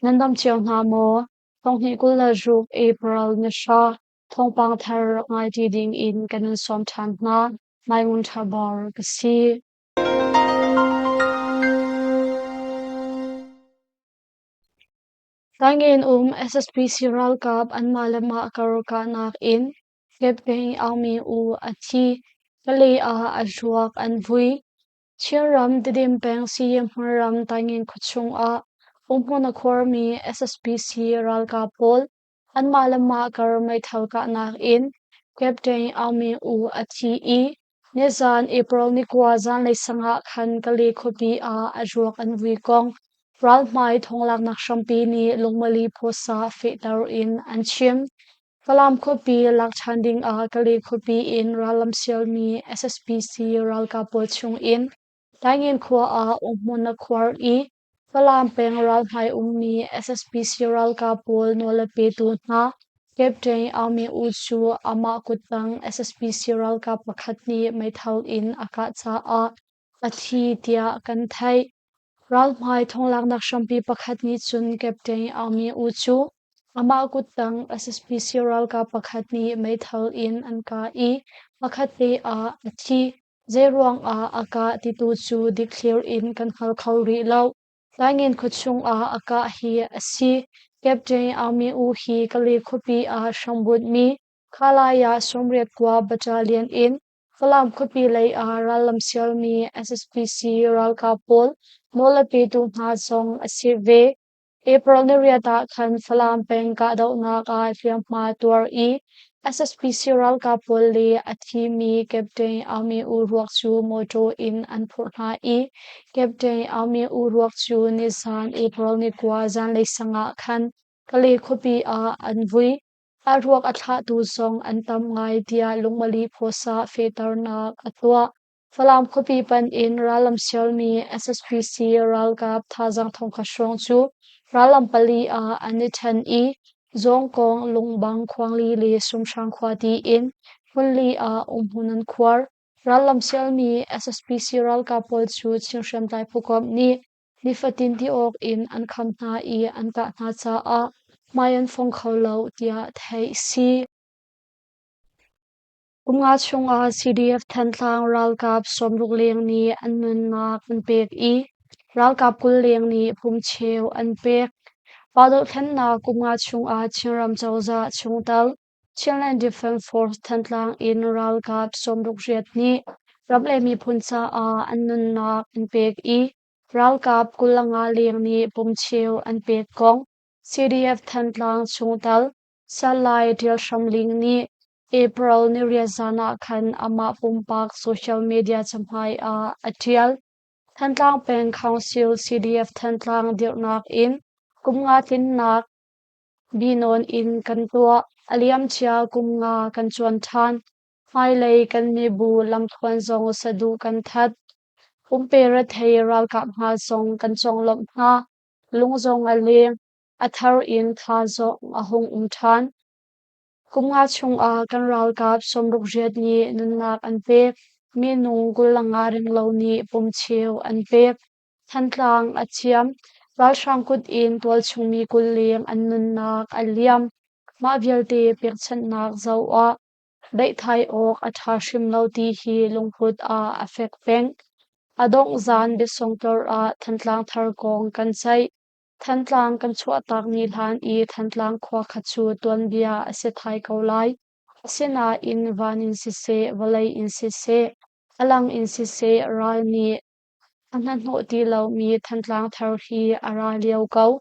Nan dam cio hna maw? Thonghnih 26 April ni hra thawngpang thar rak ngai ṭi ding in kan in sawm ṭhan hna. Maimun Ṭha Bor ka si. Taingen um SSPC ralkap anmah le mah kar kahnak in Captain Aung Min Oo a thi. Kalay ah a ruak an vui. Chinram Tedim peng Siyi-hmunram Taingen khuachung ah umhmun a khuarmi SSPC ralkap pawl anmah le mah kar meithal kahnak in Captain Aung Min Oo a thi i nizaan April ni 9 zanlei sang ah khan Kalay khuapi ah a ruak an vui kong ralhmai thawnglaknak hrampi nih lungmali phawsa fehter in an chim. Falam khuapi lak ṭhan dingah Kalay khuapi in rallam sialmi SSPC ralkap pawl chungin Taingen khua ah umhmun a khuar i Falam peng ralhmai ummi SSPC ralkap pawl nawl a petu hna Captain Aung Min Oo cu amah kuttang SSPC ralkap pakhat nih meithal in a kah caah a thi tiah kan theih. Ralhmai thonglaknak hrampi pakhat nih cun Captain Aung Min Oo cu amah kuttang SSPC ralkap pakhat nih meithal in an kah i hmakhatte ah a thi. Zeiruang ah a kah titu cu dikthlir in kan hngal kho rih lo. Taingen khuachung ah a kah hi a si. Captain Aung Min Oo hi Kalay khuapi ah hrambunhmi Khalaya 89 Battalion in Falam khuapi lei ah rallam sialmi SSPC ralkap pawl nawl a petu hna zong a si ve. April niriat ah khan Falam peng kahdohnak ah hliamhma tuar i SSPC ralkap pawl le a thimi Captain Aung Min Oo ruak cu mawṭaw in an phurh hna i Captain Aung Min Oo ruak cu nizaan April ni 9 zanlei sang ah khan Kalay khuapi ah an vui. A ruak a thlahtu zong an tam ngai tiah lungmali phawsa fehternak a tuah. Falam khuapi panh in rallam sialmi SSPC ralkap thazaang thongkhat hrawng cu rallam pali ah an i ṭhen i Zawngkawng, Lungbang, Khuangli le Sumhrang khua tiin hmunli ah umhmun an khuar. Rallam sialmi SSPC ralkap pawl cu Chin hriamtlai phukomh nih nifatin ti awk in an kham hna i an kah hna caah hmai an fong kho lo tiah theih si. Kum nga chungah CDF Thantlang ralkap 60 leng nih an nunnak an pek i ralkap 20 leng nih pumcheu an pek. Pa dohthlennak kum nga chungah Chinram cozah chungtel Chinland Defense Force Thantlang in ralkap 68 nih ram le miphun caah an nunnak an pek i ralkap 25 leng nih pumcheu an pek kong CDF Thantlang chungtel Salai Ṭial Hram Ling nih April niriat zan ah khan amah pumpak social media cahmai ah a ṭial. Thantlang Peng Council CDF Thantlang dirhnak in kum nga tlinnak Binawn in kan tuah. A liamcia kum nga kan cuan ṭhan. Hmailei kan mibu lamthluan zong saduh kan that. Pumpe rethei ralkap hna zong kan conglawmh hna. Lung zong a leng. A thar in tha zong a hung um ṭhan. Kum nga chungah kan ralkap 68 nih nunnak an pek. Minung 25 renglo nih pumcheu an pek. Thantlang a thiam. Ralhrang kut in tualchung mi 20 leng an nunnak a liam. Mah vialte pekchanhnak zoh ah daihthai awk a ṭha hrim lo ti hi lungput ah a fek peng. A dongh zan biasongtlor ah Thantlang thar kong kan ceih. Thantlang kan chuahtak ni hlan i Thantlang khua kha cu tuanbia a si thai ko lai. Asinain van in siseh, vawlei in siseh, a lang in siseh ral nih A hnahnawh ti lomi Thantlang thar hi a ra lio ko.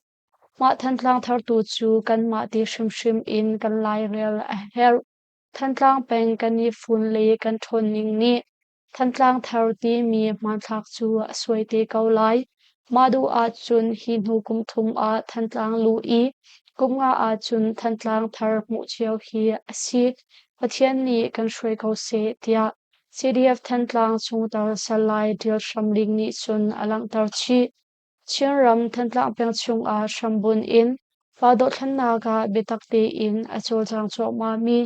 Mah Thantlang thar tu cu kanmah ti hrimhrim in kan lairel a herh. Thantlang peng kan i fun le kan ṭhawnning nih Thantlang thar timi hmanthlak cu a suai te ko lai. Mah duh ahcun hi hnu kum thum ah Thantlang luh i kum nga ahcun Thantlang thar hmuh cio hi a si. Pathian nih kan hruai ko seh tiah CDF Thantlang chungtel Salai Ṭial Hram Ling nih cun a langhter chih. Chinram Thantlang peng chungah hrambunh in pa dohthlennak ah biatak tein a cawlcang cuahmahmi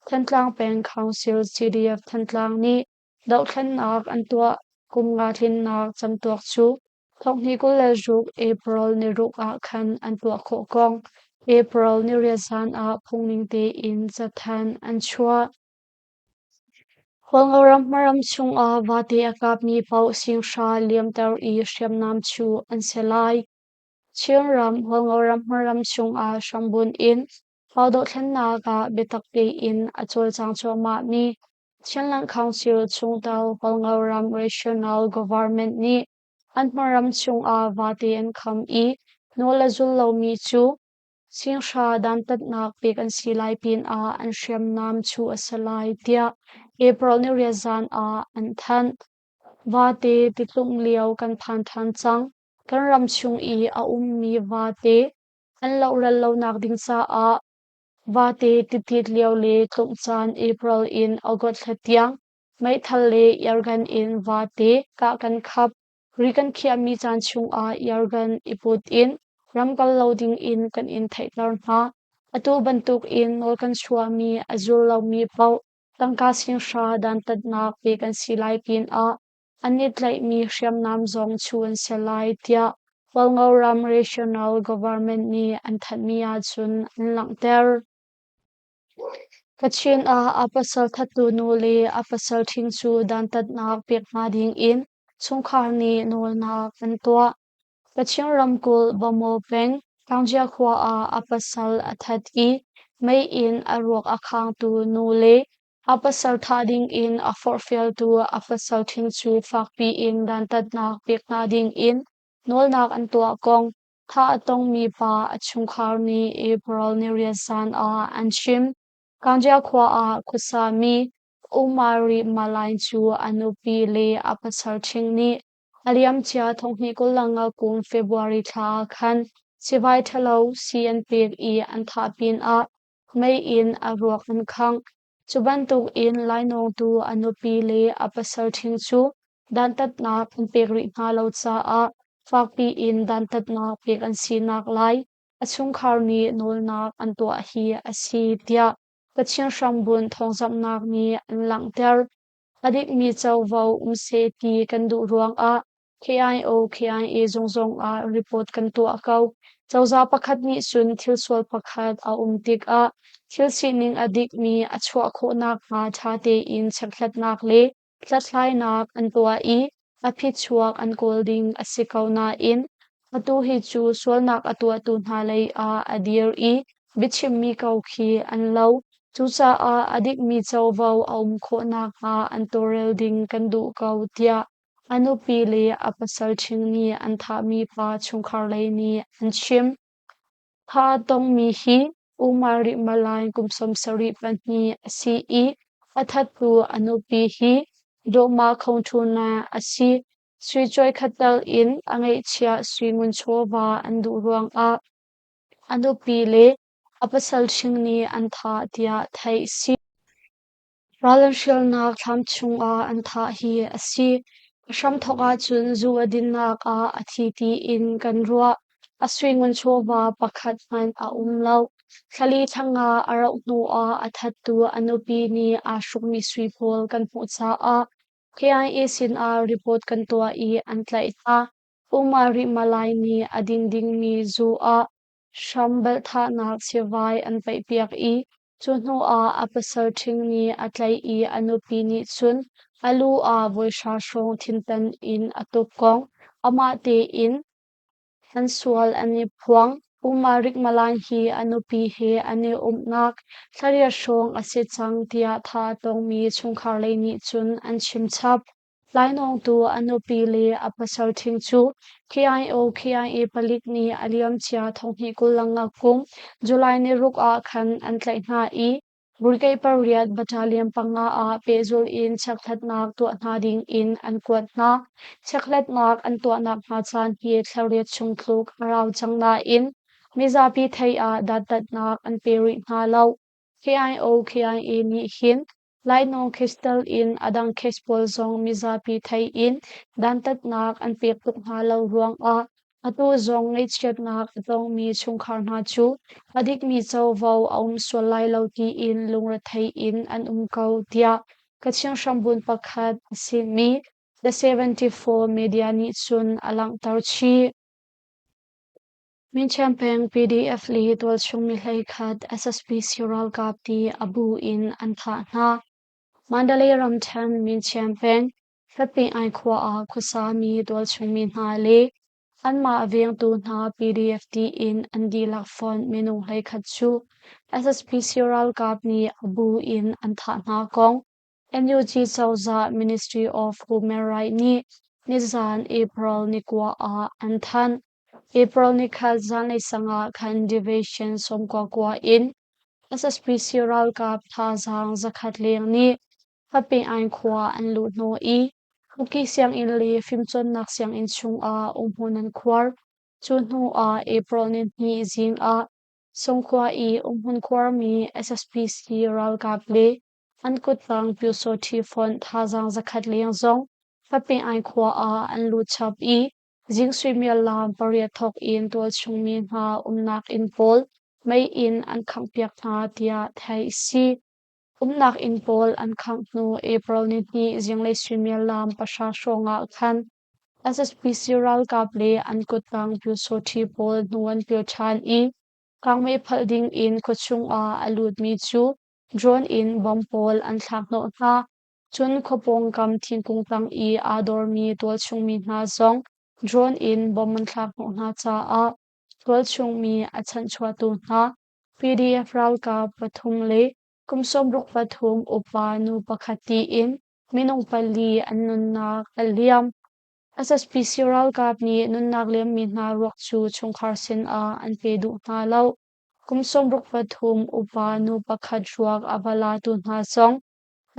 Thantlang Peng Council CDF Thantlang nih dohthlennak an tuah kum nga tlinnak camtuak cu. Thonghnih 26 April niruk ah khan an tuah khawh kong April niriat zan ah phungning tein cathanh an chuah. Hualngoram hmaram chungah vate a kapmi paoh singhra liamter i hriamnam chuh an si lai. Chinram Hualngoram hmaram chungah hrambunh in pau dohthlennak ah biatak tein a cawlcang cuahmahmi Chinland Council chungtel Hualngoram Regional Government nih an hmaram chungah vate an kham i nawl a zul lomi cu singhra dantatnak pek an si lai pinah an hriamnam chuh a si lai tiah April niriat zan ah an thanh. Vate titlumh lio kan phan ṭhan cang. Kan ram chung i a ummi vate an lohral lonak ding caah vate titit lio le tlumh caan April in August thla tiang meithal le airgun in vate kah kan khap. Ri kan khiahmi caan chungah airgun i put in ram kal lo dingin kan in theihter hna. Atu bantukin nawl kan chuahmi a zul lomi paoh tangka singhra dantatnak pek an si lai pinah an i tlaihmi hriamnam zong chuh an si lai tiah Hualngoram Regional Government nih an thanhmi ahcun an langhter. Kachin ah a pasal thattu nu le a pasal ṭhing cu dantatnak pek hna dingin chungkhar nih nawlnak an tuah. Kachin ramkulh Bamaw peng Kangjia khua ah a pasal a that i mei in a ruak a khangtu nu le a pasal thah dingin a forhfialtu a pasal ṭhing cu fakpi in dantatnak pek hna dingin nawlnak an tuah kong Thah a tongmi pa a chungkhar nih April niriat zan ah an chim. Kangjia khua ah khuasami Umari Malain cu a nupi le a pasal ṭhing nih a liamcia thonghnih 25 kum February thla ah khan sivai ṭhalo sii an pek i an thah pinah mei in a ruak an khangh. Cu bantukin lainawngtu a nupi le a pasal ṭhing cu dantatnak an pek rih hna lo caah fakpi in dantatnak pek an sinak lai a chungkhar nih nawlnak an tuah hi a si tiah Kachin hrambunh thawngzamhnak nih an langhter. A dikmi covo um seh ti kan duh ruangah KIO KIA zung zongah report kan tuah ko. Cozah pakhat nih cun thil sual pakhat a um tikah thil sining a dikmi a chuah khawh nakhnga ṭha tein chekhlatnak le hlathlainak an tuah i a phichuak an kawl ding a si ko nain atu hi cu sualnak a tuahtu hna lei ah a dir i biachimmi ko khi an lo. Cucaah a dikmi covo a um khawh nakhnga an tawlrel ding kan duh ko tiah a nupi le a pasal ṭhing nih an thahmi pa chungkhar lei nih an chim. Thah a tongmi hi Umar Malai kum 72 a si i a thattu a nupi hi Dawhma Khongṭhuna a si. Sui cawi khat tal in a ngeihchiah sui ngun chawva an duh ruangah a nupi le a pasal ṭhing nih an thah tiah theih a si. Ral an hrialnak thlam chungah an thah hi a si. A hramthawk ahcun zu a dinnak ah a thi tiin kan ruah. A sui ngun chawva pakhat hmanh a um lo. Thlali thla a rauh hnuah a thattu a nupi nih aa hrukmi sui pawl kan hmuh caah KIA sinah report kan tuah i an tlaih hna. Umar Malai nih a din dingmi zu ah hram balhthahnak sivai an paihpiak i cu hnuah a pasal ṭhing nih a tlaih i a nupi nih cun a lu ah voihra hrawng thintan in a tuk kong amah tein an sual an i phuang. Umar Rikmalan hi a nupi he an i umnak thlariat hrawng a si cang tiah tha a tongmi chungkhar lei nih cun an chim chap. Lainawngtu a nupi le a pasal ṭhing cu KIO KIA palik nih a liamcia thonghnih 25 kum July ni ruk ah khan an tlaih hna i Brigade pariat Battalion panga ah pehzulh in chekhlatnak tuah hna ding in an kuat hna. Chekhlatnak an tuahnak hna caan hi thlariat chung tluk a rau cang nain mizapi theih ah dantatnak an pe rih hna lo. KIO KIA nih hin Lainawng Crystal in a dang case pawl zong mizapi theih in dantatnak an pek tuk hna lo ruangah atu zong ngaihchiatnak a tongmi chungkhar hna cu a dikmi covo a um sual lai lo tiin lungrethei in an um ko tiah Kachin hrambunh pakhat a simi. The 74 Media nih cun a langhter chih. Minchiam peng PDF le tualchung mi 11 SSPC ralkap ti a bu in an thah hna. Mandalay ramṭhen Minchiam peng Hlapi-ai khua ah khuasami tualchung mi hna le anmah vengtu hna PDF tiin an dihlak fonh minung 11 cu SSPC ralkap nih a bu in an thah hna kong NUG cozah Ministry of Human Rights nih nizan April ni 9 ah an thanh. April 3 zanlei sang ah khan Division 99 in SSPC ralkap thazaang 100 leng nih Haping khua an luh hnawh i Kuki sianginn le fimcawnnak sianginn chungah umhmun an khuar. Cu hnu ah April 2 zing ah Songkhua i umhmun khuarmi SSPC ralkap le an kuttang Pyusawṭhi fonh thazaang 100 leng zong Haping khua ah an lut chap i zing suimilam 8 thawk in tualchung mi hna umnak inn pawl mei in an khanghpiak hna tiah theih a si. Umnak inn pawl an khangh hnu April 2 zinglei suimilam 9 hrawng ah khan SSPC ralkap le an kuttang Pyusawṭhi pawl hnu an pil ṭhan i kangmei phalh ding in khuachung ah a lutmi cu drone in bomb pawl an thlak hnawh hna. Cun khua pawngkam thingkung tang i aa dormi tualchung mi hna zong drone in bomb an thlak hnawh hna caah tualchung mi a chanhchuahtu hna PDF ralkap pathum le kum 63 upa nu pakhat tiin minung pali an nunnak a liam. SSPC ralkap nih nunnak liammi hna ruak cu chungkhar sinah an pe duh hna lo. Kum 63 upa nu pakhat ruak a va latu hna zong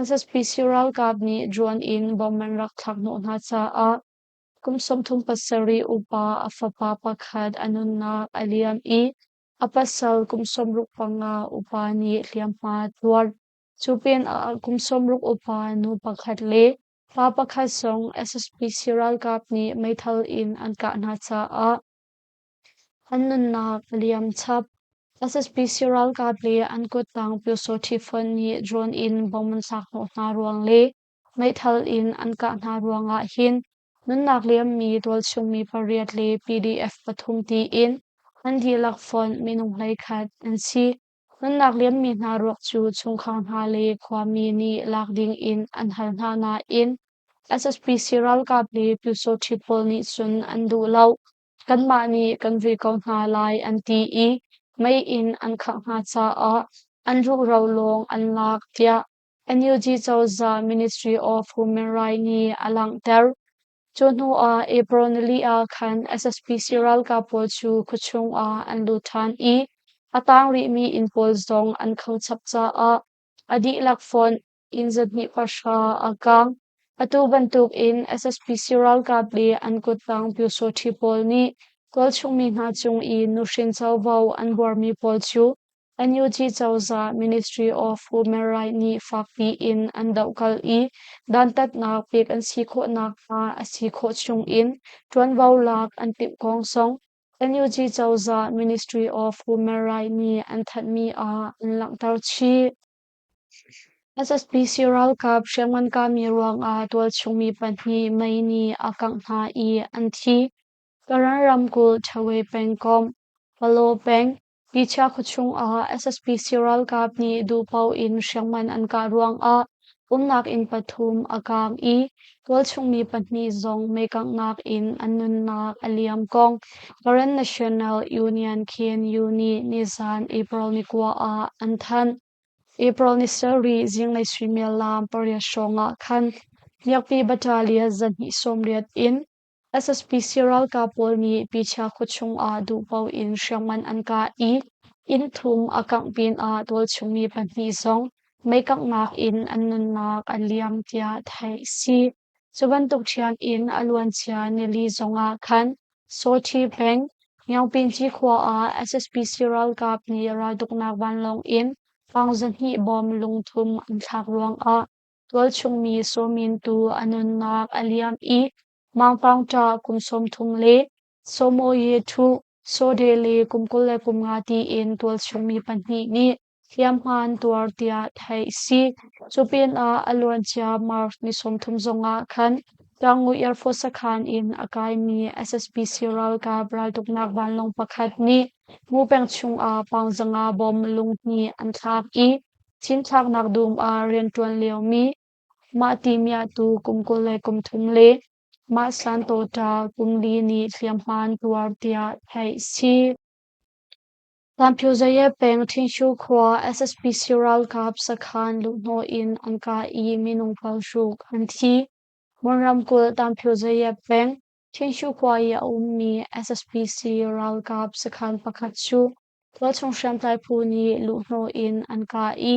SSPC ralkap nih drone in bomb an rak thlak hnawh hna caah kum 37 upa a fapa pakhat a nunnak a liam i a pasal kum 65 upa nih hliamhma a tuar. Cu pinah kum 60 upa nu pakhat le pa pakhat zong SSPC ralkap nih meithal in an kah hna caah an nunnak a liam chap. SSPC ralkap le an kuttang Pyusawṭhi fonh nih drone in bomb an thlak hnawh hna ruang le meithal in an kah hna ruangah hin nunnak liammi tualchungmi pariat le PDF pathum tiin an dihlak fonh minung 11 an si. Nunnak liammi hna ruak cu chungkhar hna le khuami nih lak ding in an hal hna nain SSPC ralkap le Pyusawṭhi pawl nih cun an duh lo. Kanmah nih kan vui ko hna lai an ti i mei in an khangh hna caah an ruhro lawng an lak tiah NUG cozah Ministry of Human Rights nih a langhter. Cu hnu ah April 4 ah khan SSPC ralkap pawl cu khuachung ah an lut ṭhan i a tang rihmi inn pawl zong an kho chap caah a dihlak fonh inn 290 a kaang. Atu bantuk in SSPC ralkap le an kuttang Pyusawṭhi pawl nih tualchungmi hna cung i nuhrin covo an buarmi pawl cu NUG cozah Ministry of Human Rights nih fakpi in an dohkalh i dantatnak pek an si khawh nakhnga a si khawh chung in ṭuanvo lak an timh kong zong NUG cozah Ministry of Human Rights nih an thanhmi ah an langhter chih. SSPC ralkap hriamngan kahmi ruangah tualchungmi pahnih mei nih a kangh hna i an thi. Karen ramkulh Ṭhawe pengkomh, Palaw peng, Pichia khuachung ah SSPC ralkap nih duhpaoh in hriamngan an kah ruangah umnak inn pathum a kaang i tualchungmi pahnih zong meikanghnak in an nunnak a liam kong Karen National Union KNU nih nizan April 9 ah an thanh. April 7 zinglei suimilam 8 hrawng ah khan Miakpi Battalion 280 in SSPC ralkap pawl nih Pichia khuachung ah duhpaoh in hriamngan an kah i inn thum a kangh pinah tualchungmi pahnih zong meikanghnak in an nunnak a liam tiah theih a si. Cu bantuk ṭhiam in a luancia nili zongah khan Sawṭhi peng, Nyaungpinci khua ah SSPC ralkap nih raltuknak vanlawng in pang 200 bom lungthum an thlak ruangah tualchungmi Sawmin tu a nunnak a liam i Mangpang ṭah kum 30 le Sawmaw Thu Sawde le kum 25 tiin tualchungmi pahnih nih hliamhma an tuar tiah theih a si. Cu pinah a luancia March ni 30 zongah khan Taungoo Air Force sakhan in a kaimi SSPC ralkap raltuknak vanlawng pakhat nih Mu peng chungah paung 500 bom lunghnih an thlak i cinthlaknak dum ah rianṭuan liomi Mah Ti Miahtu kum 23 le Mah San Tawta kum 4 nih hliamhma an tuar tiah theih a si. Tamphyozaya peng Ṭhinshu khua SSPC ralkap sakhan luhhnawh in an kah i minung 6 an thi. Mon ramkulh Tamphyozaya peng Ṭhinshu khua i a ummi SSPC ralkap sakhan pakhat cu tualchung hriamtlai phu nih luhhnawh in an kah i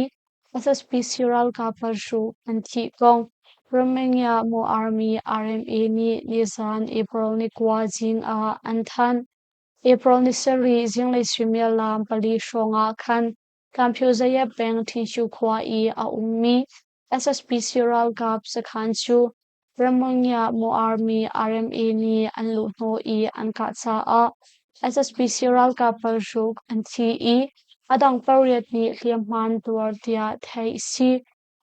SSPC ralkap 6 an thih kong Romania Maw Army RMA nih nizan April ni 9 zing ah an thanh. April ni 7 zinglei suimilam 4 hrawng ah khan Tamphyozaya peng Ṭhinshu khua i a ummi SSPC ralkap sakhan cu Rammungia Maw Army RMA nih an luhhnawh i an kah caah SSPC ralkap 6 an thi i a dang pariat nih hliamhma an tuar tiah theih a si.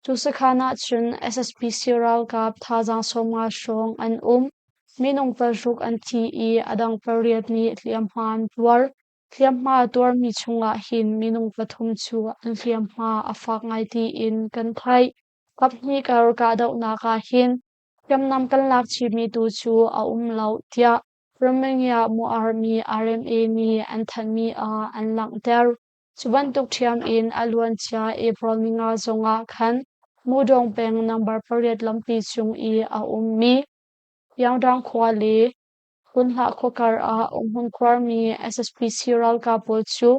Cu sakhan ahcun SSPC ralkap thazaang 50 hrawng an um. Minung 6 an thi i a dang pariat nih hliamhma an tuar. Hliamhma tuarmi chungah hin minung pathum cu an hliamhma a fak ngai tiin kan theih. Kaphnih kar kahdohnak ah hin hriamnam kan lak chihmi tu cu a um lo tiah Romania Maw Army RMA nih an thanhmi ah an langhter. Cu bantuk ṭhiam in a luancia April ni 5 zongah khan Mudong peng number 8 lampi cung i a ummi Yangdang khua le Kunhlah khua kar ah umhmun khuarmi SSPC ralkap pawl cu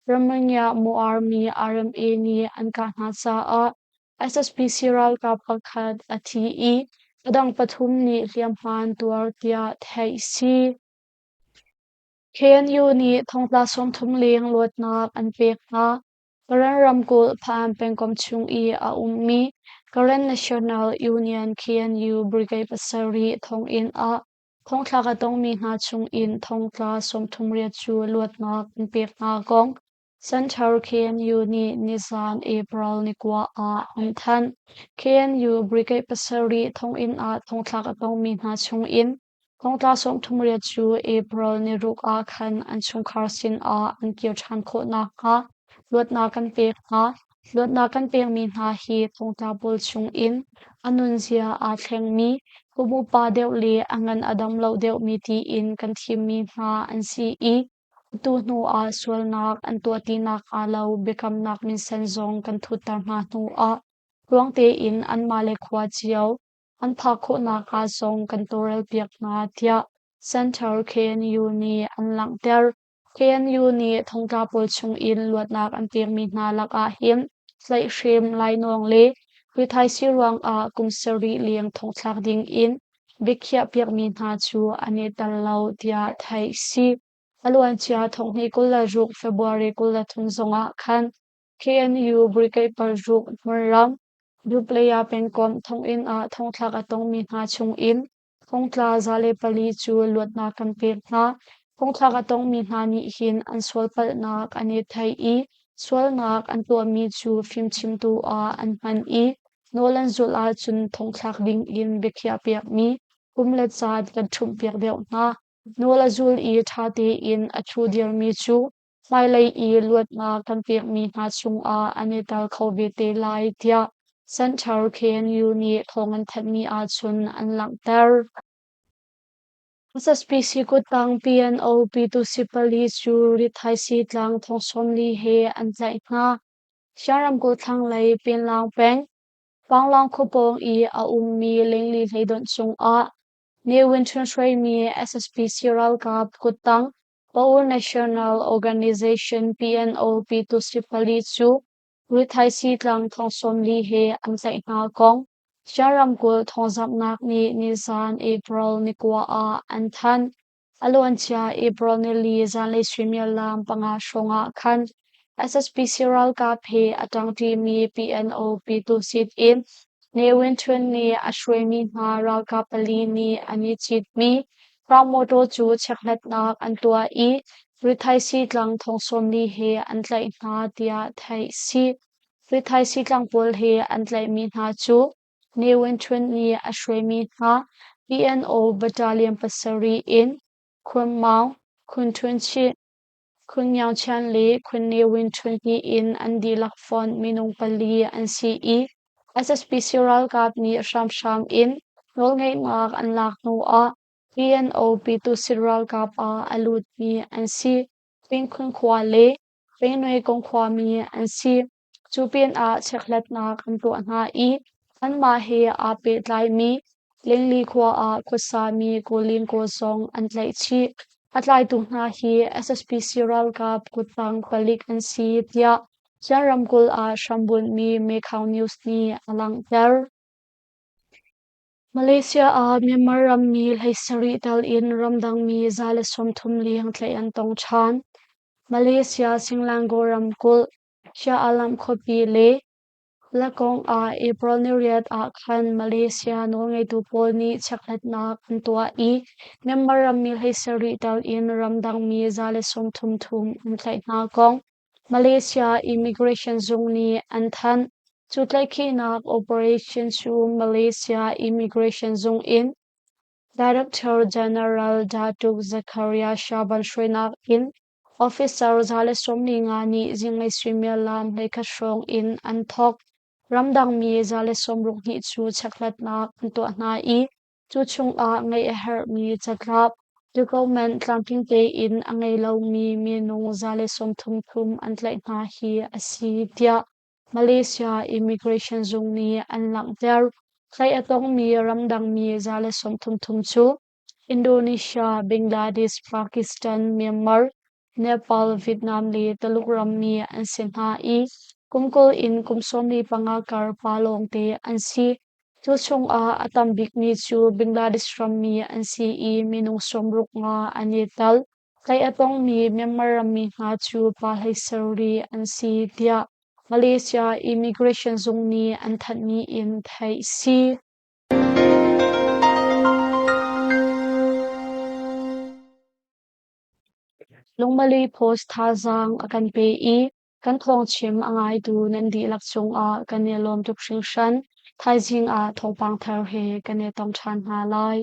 Romania Maw Army RMA nih an kah hna caah SSPC ralkap pakhat a thi i a dang pathum nih hliamhma an tuar tiah theih a si. KNU nih thongtla 30 leng luatnak an pek hna. Karen ramkulh Hpa-an pengkomh chung i a ummi Karen National Union KNU Brigade 7 thonginn ah thongthlak a tongmi hna chungin thongtla 38 cu luatnak an pek hna kong Center KNU nih nizan April ni 9 ah an thanh. KNU Brigade 7 thonginn ah thongthlak a tongmi hna chungin Thongtla 38 cu April ni 6 ah khan an chungkhar sinah an kir ṭhan khawh nakhnga luatnak kan pek hna. Luatnak kan pekmi hna hi thongtla pawl chungin a nunzia aa thlengmi, kum upa deuh le a ngan a dam lo deuhmi tiin kan thimmi hna an si i atu hnu ah sualnak an tuah ti nakhnga lo biakamnak minsen zong kan thutter hna hnuah tluang tein anmah le khua cio an phak khawh nakhnga zong kan tawlrelpiak hna, tiah Center KNU nih an langhter. KNU nih thongtla pawl chungin luatnak an pekmi hna lakah hin tlaihhrem, lainawng le rithaisii ruangah kum 7 leng thongthlak dingin biakhiah piakmi hna cu an i tel lo, tiah theih a si. A luancia 2026 February 23 zongah khan KNU Brigade 6 hmunram Duplaya pengkomh thonginn ah thongthlak a tongmi hna chungin thongtla 104 cu luatnak kan pek hna. Thongthlak a tongmi hna nih hin an sualpalhnak an i theih i sualnak an tuahmi cu fimchimtu ah an hman i nawl an zulh ahcun thongthlak dingin biakhiah piakmi kum le caan kan ṭhumhpiak deuh hna. Nawl a zul i ṭha tein a ṭhu dirmi cu hmailei i luatnak kan pekmi hna chungah an i tel kho ve te lai tiah Center KNU nih thawng an thanhmi ahcun an langhter. SSPC kuttang PNO Pyitusi pali cu rithaisii tlang thong 40 he an tlaih hna. Shan ramkulh thlanglei Pinlaung peng Panglong khuapawng i a ummi Lengli hleidonh cungah Ne Win Htun hruaimi SSPC ralkap kuttang Paul National Organization PNO Pyitusi pali cu rithaisii tlang thong 40 he an tlaih hna kong Shan ramkulh thawngzamhnak nih nizan April ni 9 ah an thanh. A luancia April nili zanlei suimilam 5 hrawngah khan SSPC ralkap he a ṭangṭimi PNO Pyitusit in Ne Win Htun nih a hruaimi hna ralkap pali nih an i citmi rang mawṭaw cu chekhlatnak an tuah i rithaisii tlang thong 40 he an tlaih hna tiah theih a si. Rithaisii tlang pawl he an tlaihmi hna cu Ne Win Htun nih a hruaimi hna. PNO Battalion pasarih in Khun Maung, Khun Htun Chih, Khun Ngiang Chian le Khun Ne Win Htun tiin an dihlak fonh minung pali an si i SSPC ralkap nih hramhram in nawlngeihnak an lak hnu ah PNO Pyituhsit ralkap ah a lutmi an si. Pingkhun khua le Pengnuai kong khuami an si. Cu pinah chekhlatnak an tuah hna i anmah he aa pehtlaimi Lingli khua ah khuasami Kawlin kaw zong an tlaih chih. A tlaitu hna hi SSPC ralkap kuttang palik an si tiah Chin ramkulh ah hrambunhmi Mekhaung News nih a langhter. Malaysia ah Myanmar rammi 17 tal in ramdangmi 130 leng tlaih an tong ṭhan. Malaysia Selangor ramkulh Shah Alam khuapi le Lakong ah April niriat ah khan Malaysia nawlngeitu pawl nih chekhlatnak an tuah i Myanmar rammi 17 tal in ramdangmi 130 thum an tlaih hna kong Malaysia Immigration zung nih an thanh. Cu tlaihkhihnak operation cu Malaysia Immigration zung in Director General Datuk Zakaria Shaban hruainak in officer 145 nih zinglei suimilam 11 hrawng in an thawk. Ramdangmi 162 cu chekhlatnak an tuah hna i cu chungah ngeih a herhmi catlap document tlamtling tein a ngei lomi minung 133 an tlaih hna hi a si tiah Malaysia Immigration zung nih an langhter. Tlaih a tongmi ramdangmi 133 cu Indonesia, Bangladesh, Pakistan, Myanmar, Nepal, Vietnam le Taluk rammi an si hna i kum 20 in kum 15 kar pa lawngte an si. Cu chungah a tam bikmi cu Bangladesh rammi an si i minung 65 an i tel. Tlaih a tongmi Myanmar rammi hna cu pa 17 an si tiah Malaysia Immigration zung nih an thanhmi in theih si. Lungmali Post thazaang a kan pe i kan thawngchim a ngaitu nan dihlak cungah kan i lawm tuk hringhran. Thaizing ah thawngpang thar he kan i tong ṭhan hna lai.